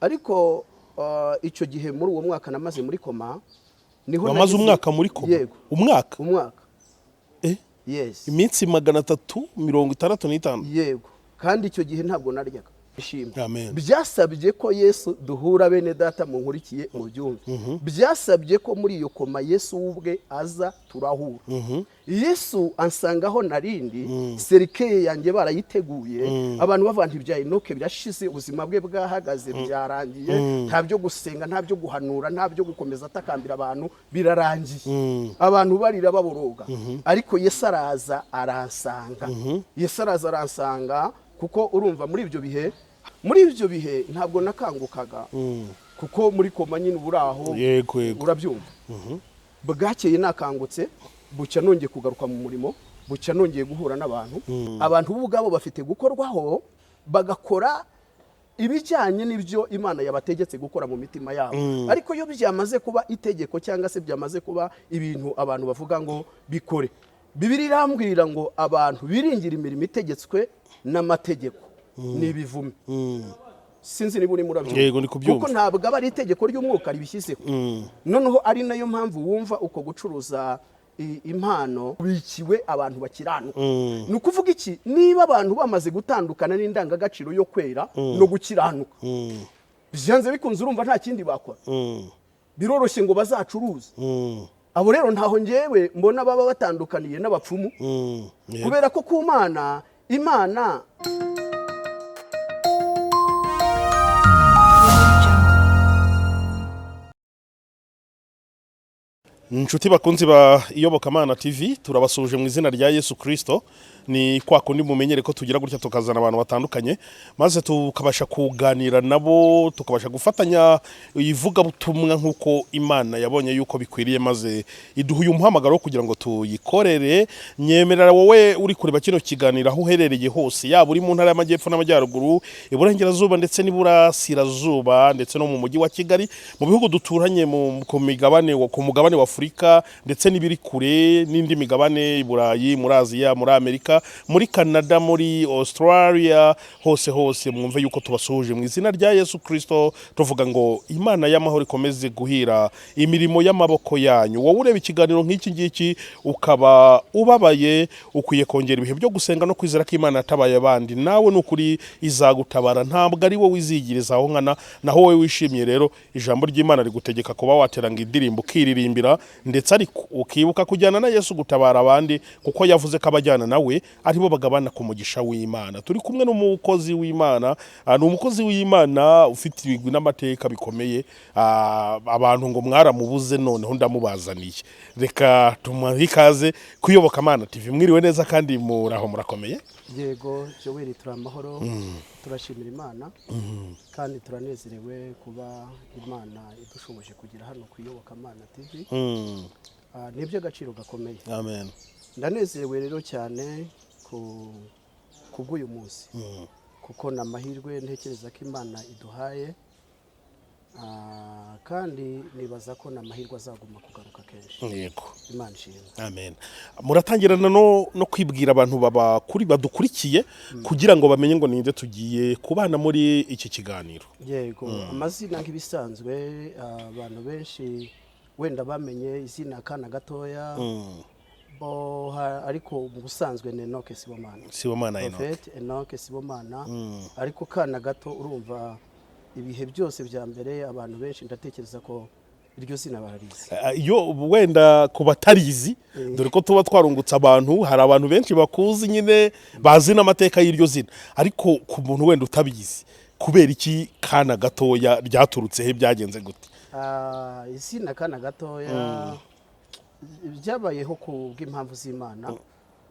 Ariko icyo gihe, muri uwo mwaka namaze muri koma, niho Wamaze umwaka muri koma? Yego. Umwaka? Umwaka. Eh? Yes. Iminsi 365? Yego, kandi icyo gihe ntabwo naryaga. Ishimwe. Amen. Byasabye ko Yesu duhura. Bene data munkurikiye, mu byumve, byasabye ko muri iyo koma Yesu we ubwe aza, turahura. Yesu ansangaho narindi, cercueil yanjye barayiteguye. Abantu bavuga nti: "Ibya Enoke birashize, ubuzima bwe bwahagaze, byarangiye, nta byo gusenga, nta byo guhanura, nta byo gukomeza atakambira abantu, birarangiye." Abantu barira, baboroga, ariko Yesu araza aransanga. Yesu araza aransanga, kuko urumva muri ibyo bihe ntabwo nakangukaga, kuko muri koma nyine uba uri aho. yego yego Urabyumva, bwakeye nakangutse, bucya nongeye kugaruka mu murimo, bucya nongeye guhura n'abantu. Abantu bo ubwabo bafite gukorwaho, bagakora ibijyanye n'ibyo Imana yabategetse gukora mu mitima yabo. Ariko iyo byamaze kuba itegeko, cyangwa se byamaze kuba ibintu abantu bavuga ngo bikore, Bibiliya irambwira ngo abantu biringira imirimo itegetswe n'amategeko ni ibivume. Sinzi niba urimo urabyumva. Yego, ndi kubyumva. Kuko ntabwo aba ari itegeko ry'umwuka ribishyizeho. Noneho ari nayo mpamvu wumva uko gucuruza impano bikiwe abantu bakiranuka. Ni ukuvuga iki? Niba abantu bamaze gutandukana n'indangagaciro yo kwera no gukiranuka, byanze bikunze urumva nta kindi bakora, biroroshye ngo bazacuruze. Abo rero ntaho ngewe mbona baba batandukaniye n'abapfumu, kubera ko ku Mana, Imana Inshuti bakunzi ba Iyobokamana TV, turabasuhuje mu izina rya Yesu Kirisito. Ni kwa kundi mumenyere ko tugira gutya tukazana abantu batandukanye, maze tukabasha kuganira nabo, tukabasha gufatanya ivugabutumwa nk'uko Imana yabonye yuko bikwiriye, maze iduha uyu muhamagaro wo kugira ngo tuyikorere. Nyemerera wowe uri kureba kino kiganiro, aho uherereye hose, yaba uri mu ntara y'Amajyepfo n'Amajyaruguru, Iburengerazuba ndetse n'Iburasirazuba, ndetse no mu mujyi wa Kigali, mu bihugu duturanye ku mugabane wa Afurika, ndetse n'ibiri kure n'indi migabane, i Burayi, muri Aziya, muri Amerika, muri Canada, muri Australia, hose hose, mwumve yuko tubasuhuje mu izina rya Yesu Kirisito, tuvuga ngo Imana y'amahoro ikomeze guhira imirimo y'amaboko yanyu. Wowe ureba ikiganiro nk'iki ngiki ukaba ubabaye, ukwiye kongera ibihe byo gusenga no kwizera ko Imana yatabaye abandi, nawe ni ukuri izagutabara. Ntabwo ari wowe izigiriza aho nkana. Naho wowe wishimye rero, ijambo ry'Imana rigutegeka kuba wateranga indirimbo ukiririmbira, ndetse ariko ukibuka kujyana na Yesu gutabara abandi, kuko yavuze ko abajyana nawe aribo bagabana ku mugisha w'Imana. Turi kumwe n'umukozi w'Imana. Ni umukozi w'Imana ufite ibigwi n'amateka bikomeye. Abantu ngo mwaramubuze, noneho ndamubazaniye. Reka tumuhe ikaze ku Iyobokamana TV. Mwiriwe neza kandi muraho, murakomeye? Yego Joel, turi amahoro, turashimira Imana kandi turanezerewe kuba Imana idushoboje kugera hano ku Iyobokamana TV. Ni iby'agaciro gakomeye. Amen. Ndanezerewe rero cyane ku bw'uyu munsi, kuko ni amahirwe ntekereza ko Imana iduhaye. Kandi nibaza ko ni amahirwe azaguma kugaruka kenshi. Imana ishimwe. Amen. Muratangirana no kwibwira abantu babakuri badukurikiye, kugira ngo bamenye ngo ninde tugiye kubana muri iki kiganiro. Yego, amazina nk'ibisanzwe, abantu benshi wenda bamenye izina Akana Gatoya bo, ariko mu busanzwe ni Enoke Sibomana. Sibomana Enoke. Prophet Enoke Sibomana. Ariko Kana Gato, urumva ibihe byose bya mbere abantu benshi ndatekereza ko iryo zina bararizi. Iyo wenda ku batarizi, dore ko tuba twarungutse abantu, hari abantu benshi bakuzi nyine, bazi n'amateka y'iryo zina, ariko ku muntu wenda utabizi, kubera iki Kana Gatoya, ryaturutse he, byagenze gute? Izina Kana Gatoya byabayeho ku bw'impamvu z'Imana.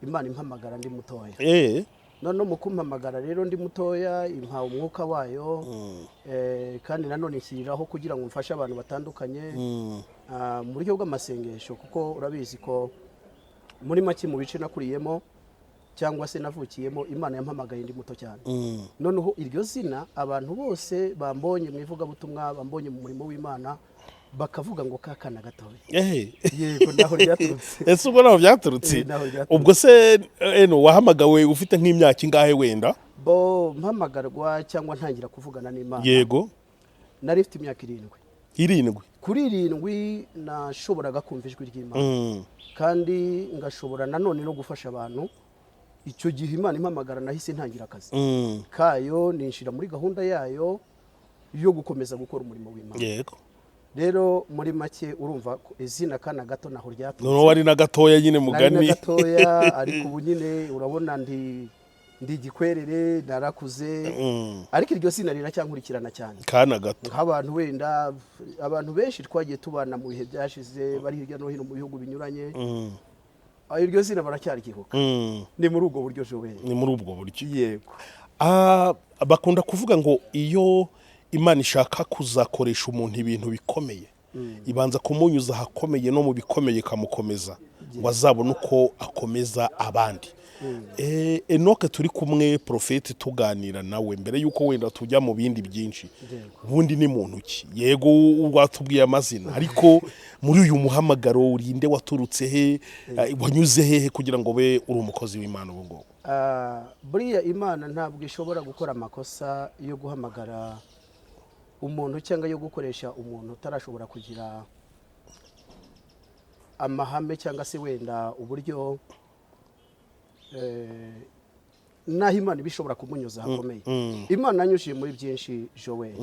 Imana impamagara ndi mutoya. Noneho mu kumpamagara rero ndi mutoya, impa umwuka wayo, kandi nanone inshyiriraho kugira ngo mfashe abantu batandukanye mu buryo bw'amasengesho, kuko urabizi ko muri make mu bice nakuriyemo cyangwa se navukiyemo, Imana yampamagaye ndi muto cyane. Noneho iryo zina, abantu bose bambonye mu ivugabutumwa, bambonye mu murimo w'Imana, bakavuga ngo ka kana gatoya. Yego, naho ryaturutse. Ese ubwo naho byaturutse? Eh, naho byaturutse. Ubwo se eno wahamagawe ufite nk'imyaka ingahe wenda? Bo, mpamagarwa cyangwa ntangira kuvugana n'Imana, Nari mfite imyaka 7. 7? Kuri 7 nashoboraga kumva ijwi ry'Imana, kandi ngashobora nanone no gufasha abantu. Icyo gihe Imana impamagara, nahise ntangira akazi kayo, ninjira muri gahunda yayo yo gukomeza gukora umurimo w'Imana. Rero muri make urumva ko izina Kana Gato naho ryaturutse. Noneho wari na gatoya nyine. Nari na Mugani. gatoya, ariko ubu nyine urabona ndi igikwerere, narakuze, ariko iryo zina riracyankurikirana cyane. Kana Gato. Nk'abantu wenda, abantu benshi twagiye tubana mu bihe byashize bari hirya no hino mu bihugu binyuranye, iryo zina baracyaryibuka. Ni muri ubwo buryo, Joel. Ni muri ubwo buryo. Yego. Bakunda kuvuga ngo iyo Imana ishaka kuzakoresha umuntu ibintu bikomeye, ibanza kumunyuza ahakomeye no mu bikomeye, ikamukomeza ngo azabone uko akomeza abandi. Enoke turi kumwe, porofeti, tuganira nawe mbere y'uko wenda tujya mu bindi byinshi. Ubundi ni muntu ki? Yego, watubwiye amazina, ariko muri uyu muhamagaro urinde, waturutse he? Wanyuze hehe kugira ngo ube uri umukozi w'Imana ubu ngubu? Buriya Imana ntabwo ishobora gukora amakosa yo guhamagara umuntu cyangwa yo gukoresha umuntu utarashobora kugira amahame cyangwa se wenda uburyo, n'aho Imana iba ishobora kumunyuza hakomeye. Imana yanyujije muri byinshi, Joel.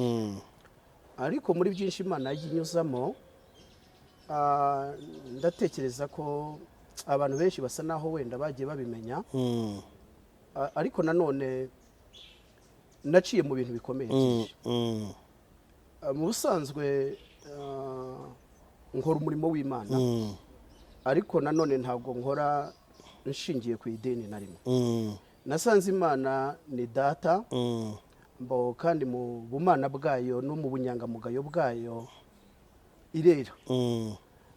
Ariko muri byinshi Imana yagiye inyuzamo, ndatekereza ko abantu benshi basa naho wenda bagiye babimenya. Ariko nanone naciye mu bintu bikomeye byinshi. Mu busanzwe nkora umurimo w'Imana, ariko nanone ntabwo nkora nshingiye ku idini na rimwe. Nasanze Imana ni data, mbo kandi mu bumana bwayo no mu bunyangamugayo bwayo irera.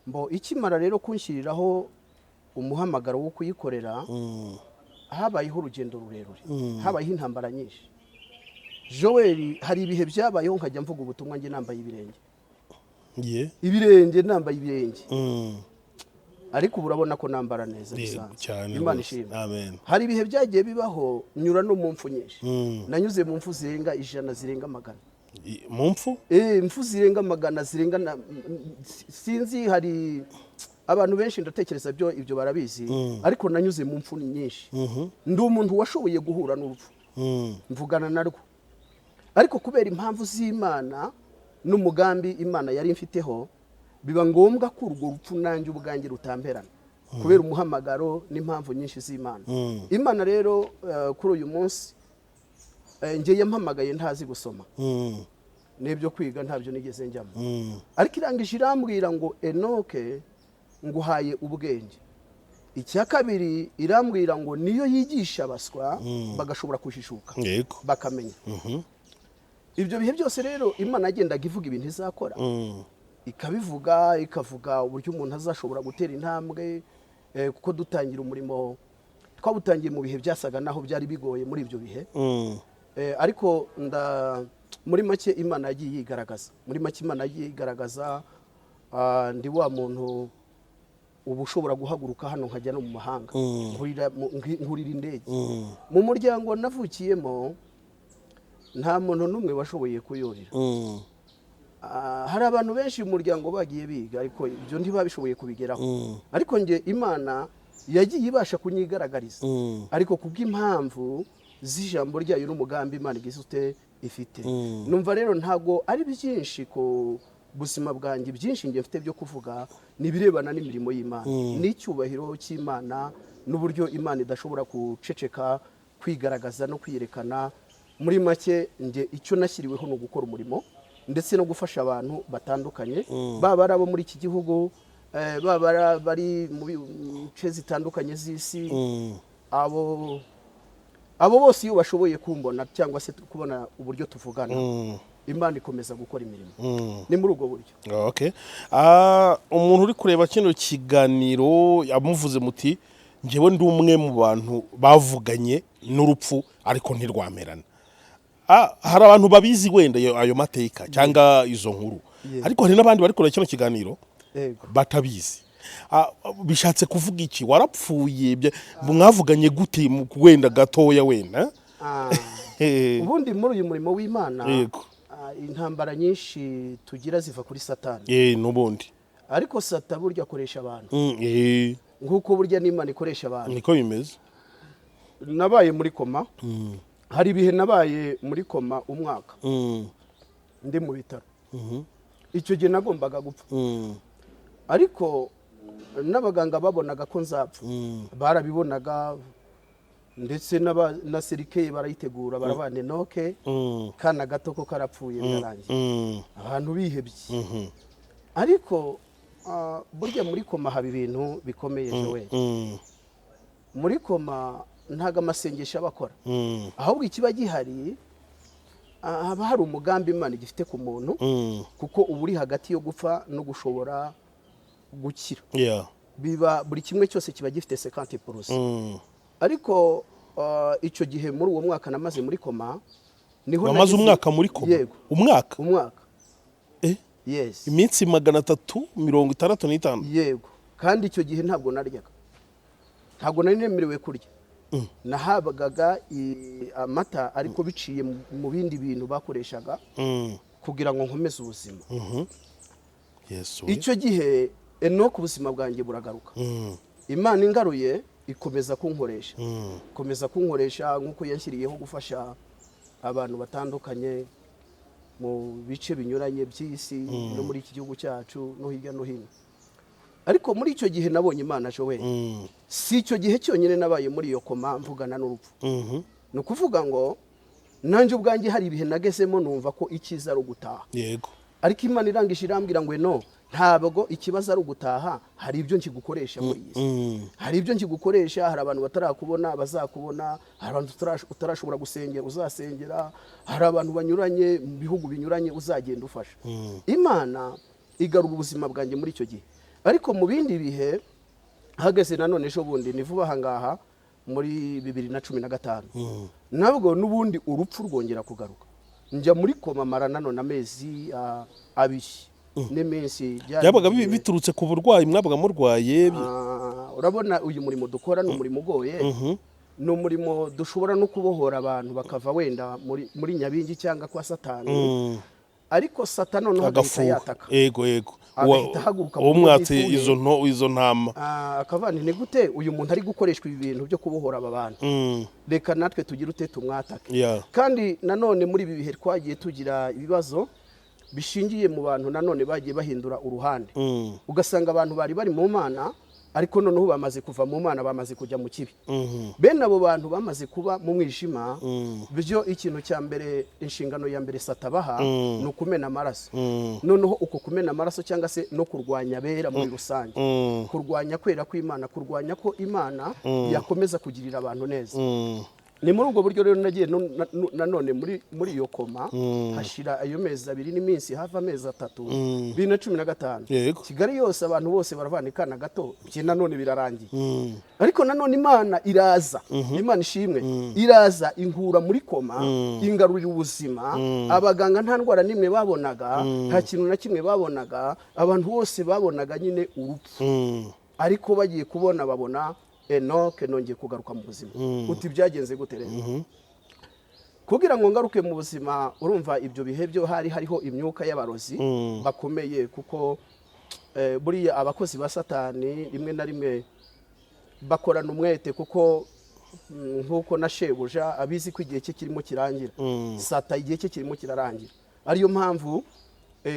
Mbo ikimara rero kunshyiriraho umuhamagaro wo kuyikorera, habayeho urugendo rurerure, habayeho intambara nyinshi, Joel. Hari ibihe byabayeho nkajya mvuga ubutumwa njye nambaye ibirenge. Ibirenge, nambaye ibirenge. Ariko ubu urabona ko nambara neza bisanzwe. Cyane Imana rwose. ishimwe. Amen. Hari ibihe byagiye bibaho, nyura no mu mfu nyinshi. Nanyuze mu mfu zirenga 100, zirenga 100. Mu mfu? Impfu zirenga 100, zirenga na sinzi. Hari abantu benshi ndatekereza byo ibyo barabizi, ariko nanyuze mu mfu nyinshi. Ndi umuntu washoboye guhura n'urupfu, mvugana narwo, ariko kubera impamvu z'Imana n'umugambi Imana yari imfiteho, biba ngombwa ko urwo rupfu nanjye ubwanjye rutamperana kubera umuhamagaro n'impamvu nyinshi z'Imana. Imana rero, kuri uyu munsi, njye yampamagaye ntazi gusoma, n'ibyo kwiga ntabyo nigeze njyamo, ariko irangije irambwira ngo: "Enoke, nguhaye ubwenge." Icya kabiri irambwira ngo niyo yigisha abaswa bagashobora kujijuka, bakamenya. Ibyo bihe byose rero Imana yagendaga ivuga ibintu izakora, ikabivuga, ikavuga uburyo umuntu azashobora gutera intambwe, kuko dutangira umurimo twawutangiye mu bihe byasaga naho byari bigoye muri ibyo bihe. Ariko muri make Imana yagiye yigaragaza, muri make Imana yagiye yigaragaza. Ndi wa muntu uba ushobora guhaguruka hano nkajya no mu mahanga, nkurira indege. Mu muryango navukiyemo nta muntu n'umwe washoboye kuyurira. Hari abantu benshi mu muryango bagiye biga, ariko ibyo ntibabishoboye kubigeraho. Ariko njye Imana yagiye ibasha kunyigaragariza, ariko kubw'impamvu z'ijambo ryayo n'umugambi Imana igize ute ifite. Numva rero ntabwo ari byinshi ku buzima bwanjye. Byinshi njye mfite byo kuvuga ni ibirebana n'imirimo y'Imana n'icyubahiro cy'Imana n'uburyo Imana idashobora guceceka kwigaragaza no kwiyerekana. Muri make njye icyo nashyiriweho ni ugukora umurimo ndetse no gufasha abantu batandukanye, baba ari abo muri iki gihugu, baba ari abari mu bice zitandukanye z'isi. Abo bose iyo bashoboye kumbona cyangwa se kubona uburyo tuvugana, Imana ikomeza gukora imirimo. Ni muri ubwo buryo. Okay. Umuntu uri kureba kino kiganiro yamuvuze muti: "Njyewe ndi umwe mu bantu bavuganye n'urupfu ariko ntirwamerana." Hari abantu babizi wenda ayo mateka cyangwa izo nkuru, ariko hari n'abandi bari kureba kino kiganiro batabizi. Bishatse kuvuga iki? Warapfuye? Mwavuganye gute wenda gatoya wenda? Ubundi muri uyu murimo w'Imana, Intambara nyinshi tugira ziva kuri Satani. N'ubundi. Ariko Sata burya akoresha abantu, nk'uko burya n'Imana ikoresha abantu. Niko bimeze. Nabaye muri koma, hari ibihe nabaye muri koma umwaka, ndi mu bitaro. Icyo gihe nagombaga gupfa, ariko n'abaganga babonaga ko nzapfa, barabibonaga, ndetse na cercueil barayitegura, barabana Enoke, kana gato ko karapfuye, birarangiye, abantu bihebye. Ariko burya muri koma haba ibintu bikomeye, Joel. Muri koma ntabwo amasengesho aba akora, ahubwo ikiba gihari, haba hari umugambi Imana igifite ku muntu, kuko uba uri hagati yo gupfa no gushobora gukira. Biba buri kimwe cyose kiba gifite 50%. Ariko icyo gihe, muri uwo mwaka namaze muri koma, niho Wamaze umwaka muri koma? Yego. Umwaka? Umwaka. Eh? Yes. Iminsi 365? Yego, kandi icyo gihe ntabwo naryaga, ntabwo nari nemerewe kurya. Nahabwaga amata, ariko biciye mu bindi bintu bakoreshaga kugira ngo nkomeze ubuzima. Yesu we. Icyo gihe, Enoke, ubuzima bwanjye buragaruka. Imana ingaruye, ikomeza kunkoresha, ikomeza kunkoresha nk'uko yanshyiriyeho gufasha abantu batandukanye mu bice binyuranye by'isi, no muri iki gihugu cyacu, no hirya no hino. Ariko muri icyo gihe nabonye Imana, Joel. Si icyo gihe cyonyine nabaye muri iyo koma mvugana n'urupfu. Ni ukuvuga ngo nanjye ubwanjye hari ibihe nagezemo numva ko icyiza ari ugutaha. Ariko Imana irangije irambwira ngo: "No, ntabwo ikibazo ari ugutaha, hari ibyo nkigukoresha muri iyi si." Hari ibyo nkigukoresha, hari abantu batarakubona bazakubona, hari abantu utarashobora gusengera uzasengera, hari abantu banyuranye mu bihugu binyuranye uzagenda ufasha. Imana igarura ubuzima bwanjye muri icyo gihe. Ariko mu bindi bihe hageze nanone, ejo bundi, ni vuba aha ngaha muri 2015, nabwo n'ubundi urupfu rwongera kugaruka, njya muri koma, mara nanone amezi 2 n'iminsi byari Byabaga igihe- biturutse ku burwayi mwabaga murwaye? Urabona uyu murimo dukora ni umurimo ugoye, ni umurimo dushobora no kubohora abantu bakava wenda muri nyabingi cyangwa kwa Satani, ariko Satani noneho agahita Agafuha. yataka, Yego yego. agahita ahaguruka mu Uwo buryo mwatse bw'ifuhe. izo ntama. Akavana ni gute uyu muntu ari gukoreshwa ibi bintu byo kubohora aba bantu? Reka natwe tugire ute? Tumwatake. Kandi nanone muri ibi bihe twagiye tugira ibibazo bishingiye mu bantu, nanone bagiye bahindura uruhande, ugasanga abantu bari bari mu Mana, ariko noneho bamaze kuva mu Mana, bamaze kujya mu kibi. Bene abo bantu bamaze kuba mu mwijima, byo ikintu cya mbere, inshingano ya mbere satabaha ni ukumena amaraso. Noneho uko kumena amaraso, cyangwa se no kurwanya abera muri rusange, kurwanya kwera kw'Imana, kurwanya ko Imana yakomeza kugirira abantu neza. Ni muri ubwo buryo rero nagiye nanone muri iyo koma, hashira ayo mezi 2 n'iminsi hafi amezi 3, 2015. Kigali yose, abantu bose baravana ikana gato bye, nanone birarangiye. Ariko nanone Imana iraza, Imana ishimwe, iraza inkura muri koma, ingarurira ubuzima. Abaganga nta ndwara n'imwe babonaga, nta kintu na kimwe babonaga, abantu bose babonaga nyine urupfu. Ariko bagiye kubona babona Enoke nongeye kugaruka mu buzima. Uti byagenze gute rero kugira ngo ngaruke mu buzima? Urumva ibyo bihe byo hari hariho imyuka y'abarozi bakomeye, kuko buriya abakozi ba Satani rimwe na rimwe bakorana umwete, kuko nk'uko na shebuja abizi ko igihe cye kirimo kirangira, Sata igihe cye kirimo kirarangira. Ariyo mpamvu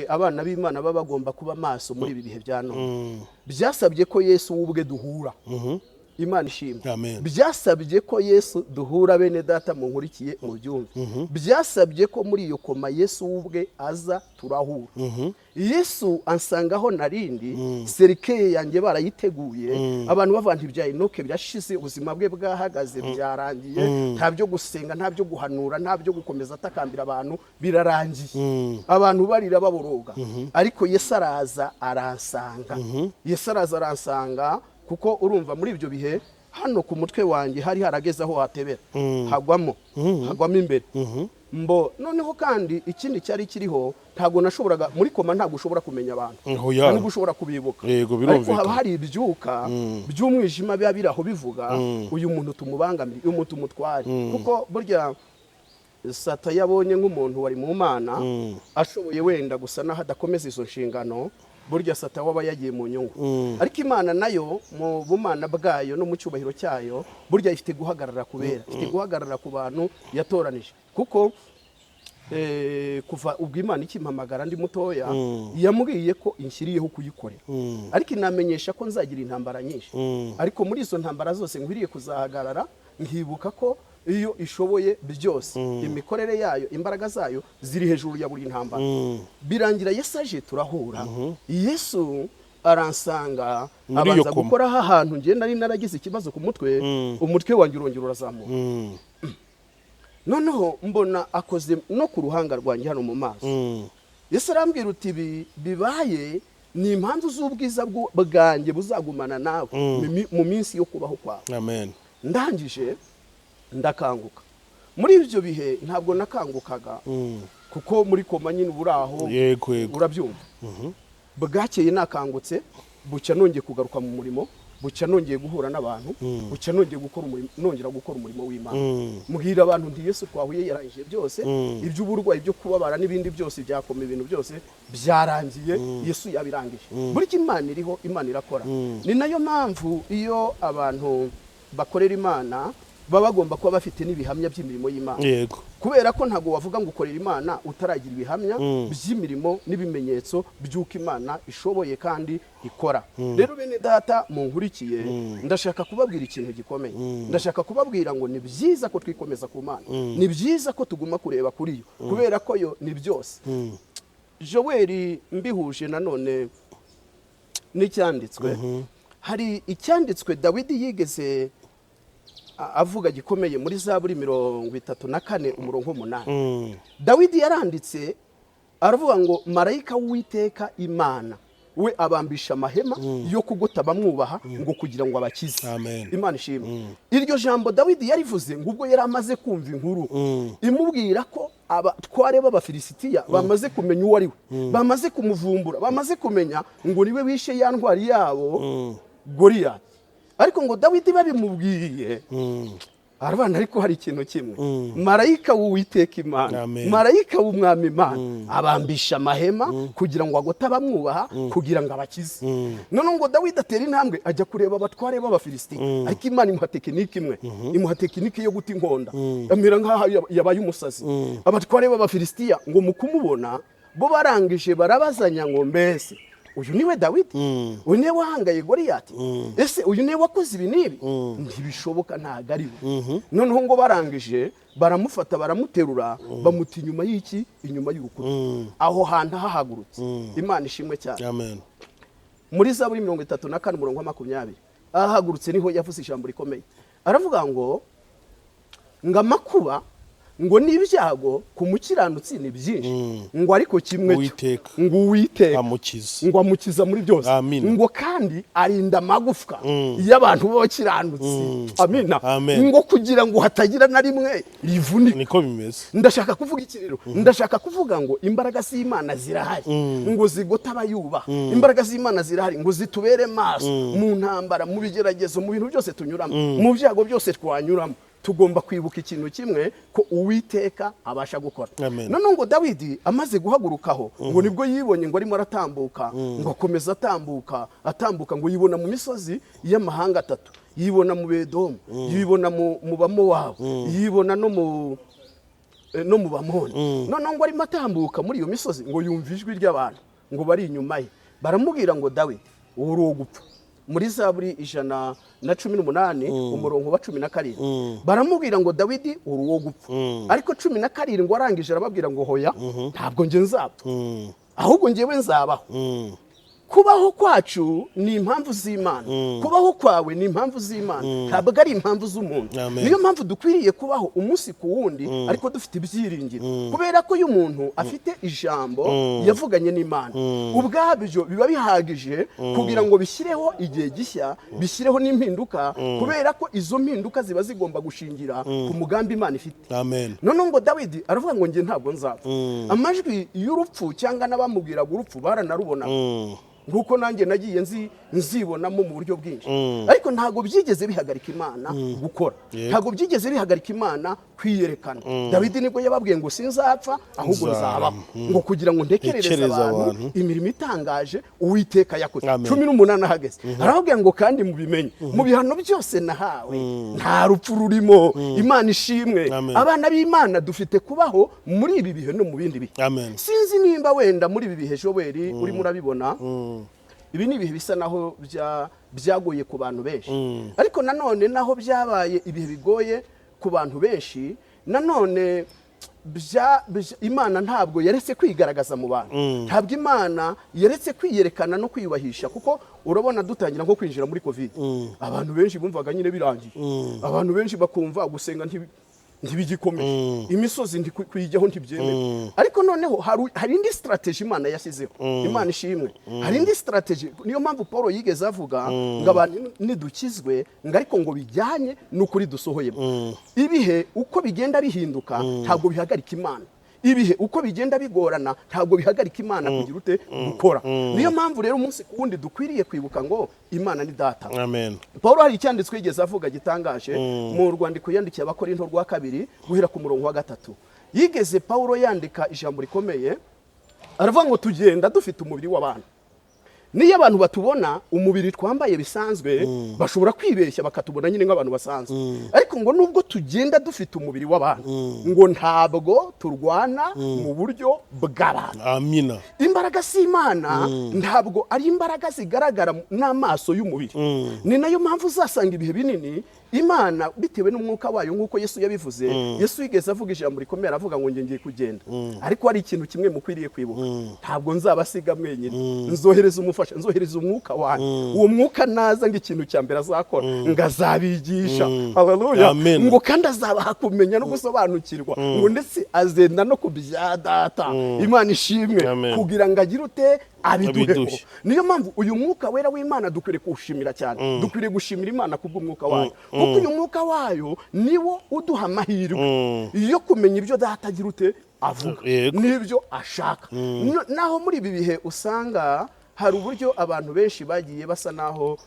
abana b'Imana baba bagomba kuba maso muri ibi bihe bya none. Byasabye ko Yesu we ubwe duhura. Imana ishimwe. Amen. Byasabye ko Yesu duhura. Bene data munkurikiye, mu byumve, byasabye ko muri iyo koma Yesu we ubwe aza, turahura. Yesu ansangaho narindi, cercueil yanjye barayiteguye, abantu bavuga nti ibya Enoke birashize, ubuzima bwe bwahagaze, byarangiye, nta byo gusenga, nta byo guhanura, nta byo gukomeza atakambira abantu, birarangiye, abantu barira baboroga. Ariko Yesu araza aransanga, Yesu araza aransanga, kuko urumva muri ibyo bihe hano ku mutwe wanjye hari harageze aho hatebera, hagwamo hagwamo imbere mbo. Noneho kandi ikindi cyari kiriho, ntabwo nashoboraga, muri koma ntabwo ushobora kumenya abantu, Oya. nta nubwo ushobora kubibuka. Yego, Ariko birumvikana. haba hari ibyuka by'umwijima biba biri aho bivuga: uyu muntu tumubangamire, uyu muntu tumutware, kuko burya Sata yabonye nk'umuntu wari mu Mana ashoboye wenda gusa naho adakomeza izo nshingano, burya Sata waba yagiye mu nyungu. Ariko Imana nayo mu bumana bwayo no mu cyubahiro cyayo, burya ifite guhagarara kubera, ifite guhagarara ku bantu yatoranije, kuko kuva ubwo Imana ikimpamagara ndi mutoya, yambwiye ko inshyiriyeho kuyikorera, ariko inamenyesha ko nzagira intambara nyinshi, ariko muri izo ntambara zose nkwiriye kuzahagarara nkibuka ko iyo ishoboye byose, imikorere yayo, imbaraga zayo ziri hejuru ya buri ntambara. Birangira Yesu aje, turahura, Yesu aransanga, Muri iyo abanza koma. gukoraho ahantu njye nari naragize ikibazo ku mutwe, umutwe wanjye urongera urazamuka. Noneho mbona akoze no ku ruhanga rwanjye hano mu maso. Yesu arambwira uti: "Ibi bibaye ni impamvu z'ubwiza bwanjye buzagumana nawe mu minsi yo kubaho kwawe." Amen. Ndangije ndakanguka. Muri ibyo bihe ntabwo nakangukaga, kuko muri koma nyine uba uri aho, yego yego urabyumva. Bwakeye nakangutse, bucya nongeye kugaruka mu murimo, bucya nongeye guhura n'abantu, bucya nongeye gukora umurimo, nongera gukora umurimo w'Imana. Mbwira abantu nti: "Yesu twahuye yarangije byose, iby'uburwayi, byo kubabara n'ibindi byose byakoma, ibintu byose byarangiye, Yesu yabirangije." Burya Imana iriho, Imana irakora. Ni nayo mpamvu iyo abantu bakorera Imana baba bagomba kuba bafite n'ibihamya by'imirimo y'Imana, kubera ko ntabwo wavuga ngo ukorera Imana utaragira ibihamya by'imirimo n'ibimenyetso by'uko Imana ishoboye kandi ikora. Rero bene data munkurikiye, ndashaka kubabwira ikintu gikomeye. Ndashaka kubabwira ngo ni byiza ko twikomeza ku Mana, ni byiza ko tuguma kureba kuri yo, kubera ko yo ni byose. Joel, mbihuje nanone n'icyanditswe, hari icyanditswe Dawidi yigeze avuga gikomeye muri Zaburi 34 umurongo 8. Dawidi yaranditse aravuga ngo: "Marayika w'Uwiteka Imana we abambisha amahema yo kugota bamwubaha, ngo kugira ngo abakize." Amen. Imana ishimwe. Iryo jambo Dawidi yarivuze ngo ubwo yari amaze kumva inkuru imubwira ko abatware b'Abafilisitiya bamaze kumenya uwo ari we, bamaze kumuvumbura, bamaze kumenya ngo niwe wishe ya ntwari yabo Goliyati. Ariko ngo Dawidi babimubwiye arabana, ariko hari ikintu kimwe: marayika w'Uwiteka Imana, Amen. marayika w'Umwami Imana abambisha amahema kugira ngo agote abamwubaha, kugira ngo abakize. Noneho ngo Dawidi atera intambwe ajya kureba abatware b'Abafilisitiya, ariko Imana imuha tekinike imwe, imuha tekinike yo guta inkonda, amera nk'aho yabaye umusazi. Abatware b'Abafilisitiya ngo mu kumubona bo barangije barabazanya ngo: "Mbese uyu niwe Dawidi? Uyu niwe wahangaye Goliyati? Ese uyu niwe wakoze ibi n'ibi? Ntibishoboka, ntabwo ari we." Noneho ngo barangije baramufata, baramuterura, bamuta inyuma y'iki? Inyuma y'urukuta, aho hantu hahagurutse. Imana ishimwe cyane. Amen. Muri Zaburi 34 umurongo wa 20, ahahagurutse niho yavuze ijambo rikomeye, aravuga ngo amakuba ngo n'ibyago ku mukiranutsi ni byinshi, ngo ariko kimwe cyo, Uwiteka. ngo Uwiteka amukiza. ngo amukiza muri byose. Amina. Ngo kandi arinda amagufwa y'abantu b'abakiranutsi. Amina. Amen. Ngo kugira ngo hatagira na rimwe rivunika. Niko bimeze. Ndashaka kuvuga iki rero? Ndashaka kuvuga ngo imbaraga z'Imana zirahari ngo zigote abayubaha. Imbaraga z'Imana zirahari ngo zitubere maso mu ntambara, mu bigeragezo, mu bintu byose tunyuramo, mu byago byose twanyuramo. Tugomba kwibuka ikintu kimwe, ko Uwiteka abasha gukora. Amen. Noneho ngo Dawidi amaze guhagurukaho, ngo nibwo yibonye ngo arimo aratambuka, ngo akomeza atambuka, atambuka, ngo yibona mu misozi y'amahanga atatu: yibona mu Bedomu, yibona mu Bamowabu, yibona no mu Bamoni. Noneho ngo arimo atambuka muri iyo misozi, ngo yumva ijwi ry'abantu ngo bari inyuma ye, baramubwira ngo: "Dawidi, ubu uri uwo gupfa." Muri Zaburi 118 umurongo wa 17, baramubwira ngo: "Dawidi, uri uwo gupfa." Ariko 17 arangije arababwira ngo: "Hoya, ntabwo njye nzapfa, ahubwo njyewe nzabaho." Kubaho kwacu ni impamvu z'Imana, kubaho kwawe ni impamvu z'Imana, ntabwo ari impamvu z'umuntu. Amen. Niyo mpamvu dukwiriye kubaho umunsi ku wundi ariko dufite ibyiringiro, kubera ko iyo umuntu afite ijambo yavuganye n'Imana, ubwabyo biba bihagije kugira ngo bishyireho igihe gishya, bishyireho n'impinduka, kubera ko izo mpinduka ziba zigomba gushingira ku mugambi Imana ifite. Amen. Noneho ngo Dawidi aravuga ngo: "Njye ntabwo nzapfa." Amajwi y'urupfu cyangwa n'abamubwiraga urupfu baranarubonaga. Nk'uko nanjye nagiye nzibonamo mu buryo bwinshi, ariko ntabwo byigeze bihagarika Imana gukora. Ntabwo byigeze bihagarika Imana kwiyerekana. Dawidi nibwo yababwiye ngo sinzapfa, ahubwo Nzarama. nzabaho, ngo kugira ngo ntekerereze Ntekereze abantu abantu. imirimo itangaje Uwiteka yakoze. Amen. 18 ahageze arababwira ngo kandi mubimenye, mu bihano byose nahawe nta rupfu rurimo. Imana ishimwe. Amen. Abana b'Imana dufite kubaho muri ibi bihe no mu bindi bihe. Amen. Sinzi nimba wenda muri ibi bihe, Joel, urimo urabibona, ibi ni ibihe bisa naho byagoye ku bantu benshi, ariko nanone naho byabaye ibihe bigoye ku bantu benshi, nanone Imana ntabwo yaretse kwigaragaza mu bantu, ntabwo Imana yaretse kwiyerekana no kwiyubahisha. Kuko urabona dutangira nko kwinjira muri COVID, abantu benshi bumvaga nyine birangiye, abantu benshi bakumva gusenga ntibigikomeje, imisozi kuyijyaho ntibyemewe. Ariko noneho hari indi strategy Imana yashyizeho. Imana ishimwe. Hari indi strategy. Niyo mpamvu Paul yigeze avuga ngo abantu nidukizwe, ngo ariko ngo bijyanye n'ukuri dusohoyemo. Ibihe uko bigenda bihinduka ntabwo bihagarika Imana. Ibihe uko bigenda bigorana ntabwo bihagarika Imana kugira ute? Gukora. Niyo mpamvu rero umunsi ku wundi dukwiriye kwibuka ngo Imana ni Data. Amen. Paul hari icyanditswe yigeze avuga gitangaje mu rwandiko yandikiye Abakorinto rwa kabiri, guhera ku murongo wa 3. Yigeze Paul yandika ijambo rikomeye, aravuga ngo tugenda dufite umubiri w'abantu. Niyo abantu batubona umubiri twambaye bisanzwe, bashobora kwibeshya bakatubona nyine nk'abantu basanzwe, ariko ngo nubwo tugenda dufite umubiri w'abantu, ngo ntabwo turwana mu buryo bw'abantu. Amina. Imbaraga z'Imana ntabwo ari imbaraga zigaragara n'amaso y'umubiri. Ni nayo mpamvu uzasanga ibihe binini Imana, bitewe n'umwuka wayo, nk'uko Yesu yabivuze. Yesu yigeze avuga ijambo rikomeye, aravuga ngo ngiye kugenda, ariko hari ikintu kimwe mukwiriye kwibuka: ntabwo nzabasiga mwenyine, nzohereza umufasha, nzohereza umwuka wanyu. Uwo mwuka naza, ngo ikintu cya mbere azakora, ngo azabigisha. Haleluya. Amen. Ngo kandi azabaha kumenya no gusobanukirwa, ngo ndetse azenda no ku bya Data. Imana ishimwe. Amen. Kugira ngo agire ute? Abiduheho. Abiduhe. Niyo mpamvu uyu mwuka wera w'Imana dukwiriye kuwushimira cyane. Dukwiriye gushimira Imana kubw'umwuka wayo, kuko uyu mwuka wayo niwo uduha amahirwe yo kumenya ibyo Data agira ute? Avuga n'ibyo ashaka. Naho muri ibi bihe usanga hari uburyo abantu benshi bagiye basa naho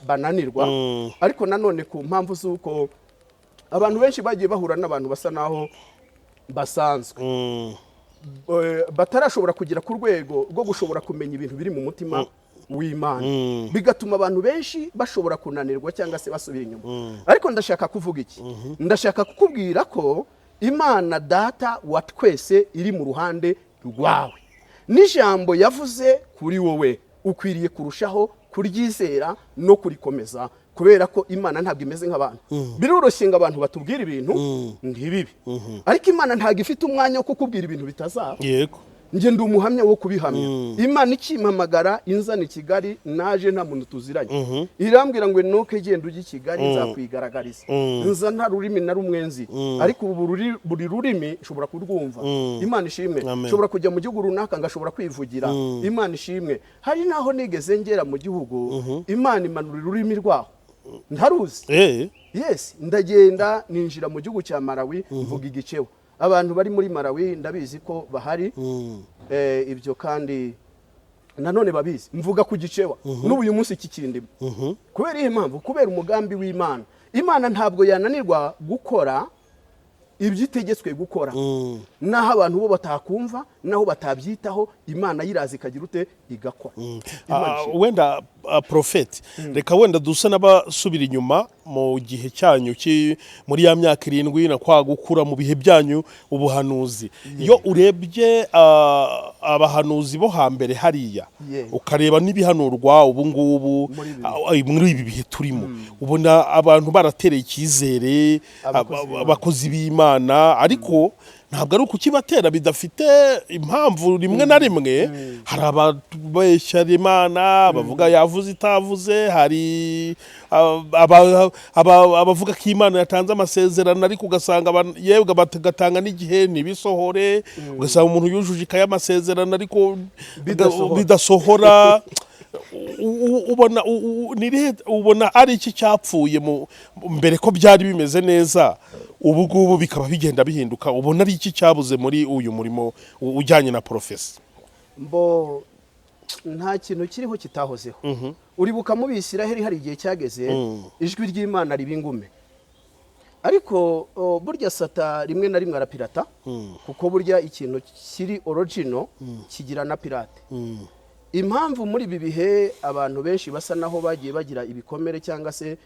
bananirwa, ariko nanone ku mpamvu z'uko abantu benshi bagiye bahura n'abantu basa naho basanzwe, batarashobora kugera ku rwego rwo gushobora kumenya ibintu biri mu mutima w'Imana, bigatuma abantu benshi bashobora kunanirwa cyangwa se basubira inyuma. Ariko ndashaka kuvuga iki? Ndashaka kukubwira ko Imana Data wa twese iri mu ruhande rwawe, n'ijambo yavuze kuri wowe ukwiriye kurushaho kuryizera no kurikomeza, kubera ko Imana ntabwo imeze nk'abantu. Biroroshye ngo abantu batubwire ibintu ntibibe, ariko Imana ntabwo ifite umwanya wo kukubwira ibintu bitazaba. Njye ndi umuhamya wo kubihamya. Imana ikimpamagara inzana i Kigali, naje nta muntu tuziranye, irambwira ngo nuke genda ujye i Kigali, nzakwigaragariza. Nza nta rurimi na rumwe nzi, ariko ubu buri rurimi nshobora kurwumva. Imana ishimwe. Amen. Nshobora kujya mu gihugu runaka ngashobora kwivugira. Imana ishimwe. Hari n'aho nigeze ngera mu gihugu, Imana imanura ururimi rwaho ntaruzi. Yes, ndagenda ninjira mu gihugu cya Malawi, mvuga Igicewa. Abantu bari muri Malawi ndabizi ko bahari. Ibyo kandi nanone babizi, mvuga ku Gicewa n'ubu uyu munsi kikindimo. Kubera iyihe mpamvu? Kubera umugambi w'Imana. Imana ntabwo yananirwa gukora ibyo itegetswe gukora. Naho abantu bo batakumva, naho batabyitaho, Imana yiraza ikagira ute? Igakora. Imana ishimwe. Wenda profeti, reka wenda dusa n'abasubira inyuma mu gihe cyanyu muri ya myaka 7 na kwa gukura mu bihe byanyu ubuhanuzi. Iyo urebye abahanuzi bo hambere hariya, ukareba n'ibihanurwa ubu ngubu, Muri ibi muri ibi bihe turimo, ubona abantu baratereye icyizere Abakozi b'Imana. abakozi b'Imana. Ariko ntabwo ari ukukibatera bidafite impamvu. Rimwe na rimwe hari ababeshya Imana, bavuga yavuze itavuze. Hari abavuga ko Imana yatanze amasezerano, ariko ugasanga yebwe bagatanga n'igihe ntibisohore, ugasanga umuntu yujuje ikaye y'amasezerano ariko Bidasohora. bidasohora. Ubona ubona ari iki cyapfuye mu mbere ko byari bimeze neza, ubu ngubu bikaba bigenda bihinduka? Ubona ari iki cyabuze muri uyu murimo ujyanye na prophecy? Mbo Nta kintu kiriho kitahozeho. Uribuka mu Bisiraheli hari igihe cyageze ijwi ry'Imana riba ingume, ariko burya Sata rimwe na rimwe arapirata, kuko burya ikintu kiri original kigira na pirate. Impamvu muri ibi bihe abantu benshi basa naho bagiye bagira ibikomere cyangwa se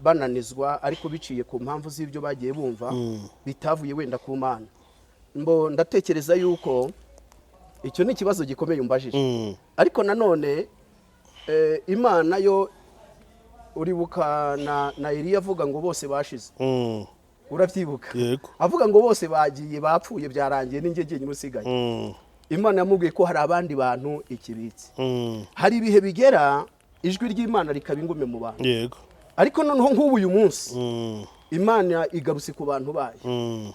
bananizwa, ariko biciye ku mpamvu z'ibyo bagiye bumva bitavuye wenda ku Mana, mbo ndatekereza yuko icyo ni ikibazo gikomeye umbajije. Ariko nanone Imana yo, uribuka na Eliya avuga ngo bose bashize? Urabyibuka? Yego. Avuga ngo bose bagiye, bapfuye, byarangiye, ninjye jyenyine usigaye. Imana yamubwiye ko hari abandi bantu ikibitse. Hari ibihe bigera ijwi ry'Imana rikaba ingume mu bantu. Ariko noneho nk'ubu uyu munsi Imana igarutse ku bantu bayo.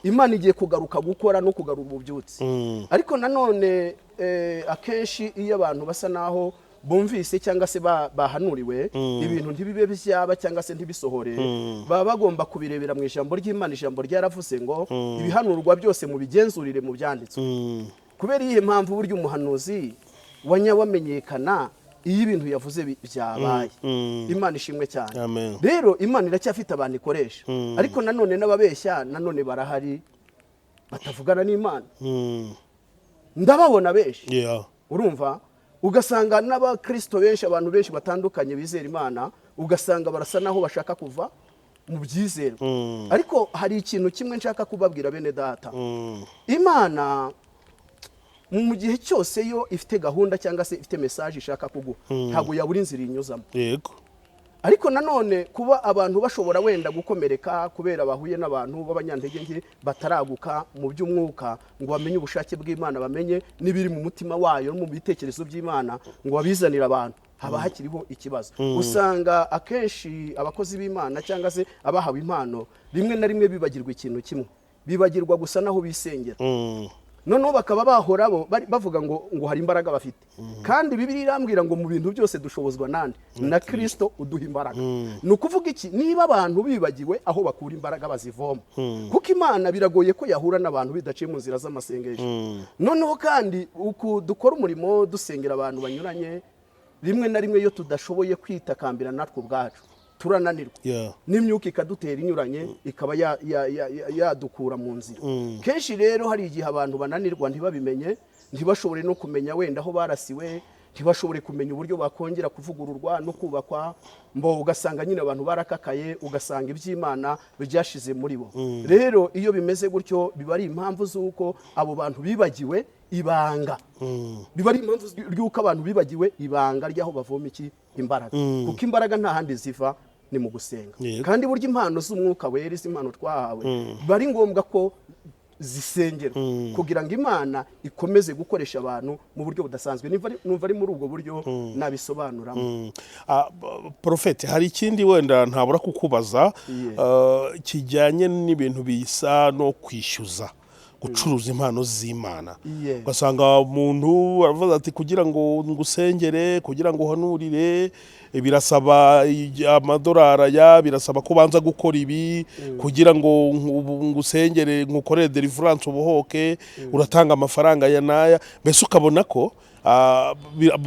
Imana igiye kugaruka gukora no kugarura ububyutse. Ariko nanone akenshi iyo abantu basa naho bumvise cyangwa se bahanuriwe ibintu ntibibe byaba cyangwa se ntibisohore, baba bagomba kubirebera mu ijambo ry'Imana. Ijambo ryaravuze ngo ibihanurwa byose mubigenzurire mu byanditswe. Kubera iyihe mpamvu? Burya umuhanuzi wamenyekana iyo ibintu yavuze byabaye. Imana ishimwe cyane. Amen. Rero Imana iracyafite abantu ikoresha, ariko nanone n'ababeshya nanone barahari batavugana n'Imana. Ndababona benshi. Urumva, ugasanga n'abakristo benshi, abantu benshi batandukanye bizera Imana, ugasanga barasa naho bashaka kuva mu byizerwa. Ariko hari ikintu kimwe nshaka kubabwira, bene data. Imana mu gihe cyose yo ifite gahunda cyangwa se ifite message ishaka kuguha, ntabwo yabura inzira inyuzamo. Ariko nanone kuba abantu bashobora wenda gukomereka kubera bahuye n'abantu b'abanyantege nke bataraguka mu by'umwuka ngo bamenye ubushake bw'Imana, bamenye n'ibiri mu mutima wayo no mu bitekerezo by'Imana ngo babizanire abantu, haba hakiriho ikibazo. Usanga akenshi abakozi b'Imana cyangwa se abahawe impano rimwe na rimwe bibagirwa ikintu kimwe, bibagirwa gusa naho bisengera. Noneho bakaba bahora bo bavuga ngo hari imbaraga bafite, kandi Bibiliya irambwira ngo mu bintu byose dushobozwa nande? Na Kirisito uduha imbaraga. Ni ukuvuga iki? Niba abantu bibagiwe aho bakura imbaraga bazivoma, kuko Imana biragoye ko yahura n'abantu bidaciye mu nzira z'amasengesho. Noneho kandi uku dukora umurimo dusengera abantu banyuranye, rimwe na rimwe iyo tudashoboye kwitakambira natwe ubwacu turananirwa, n'imyuka ikadutera inyuranye, ikaba yadukura mu nzira. Kenshi rero hari igihe abantu bananirwa ntibabimenye, ntibashobore no kumenya wenda aho barasiwe, ntibashobore kumenya uburyo bakongera kuvugururwa no kubakwa. Mbo ugasanga nyine abantu barakakaye, ugasanga iby'Imana byashize muri bo. Rero iyo bimeze gutyo, biba ari impamvu z'uko abo bantu bibagiwe ibanga, biba ari impamvu ry'uko abantu bibagiwe ibanga ry'aho bavoma iki? Imbaraga. Kuko imbaraga nta handi ziva, ni mu gusenga. Kandi burya impano z'Umwuka Wera, izi impano twahawe, biba ari ngombwa ko zisengerwa kugira ngo Imana ikomeze gukoresha abantu mu buryo budasanzwe. Numva ari muri ubwo buryo nabisobanuramo. Profete, hari ikindi wenda ntabura kukubaza kijyanye n'ibintu bisa no kwishyuza, gucuruza impano z'Imana. Ugasanga umuntu aravuga ati kugira ngo ngusengere, kugira ngo uhanurire, birasaba amadolari aya, birasaba ko ubanza gukora ibi, kugira ngo ngusengere, nkukorere deliverance ubohoke, uratanga amafaranga aya n'aya. Mbese ukabona ko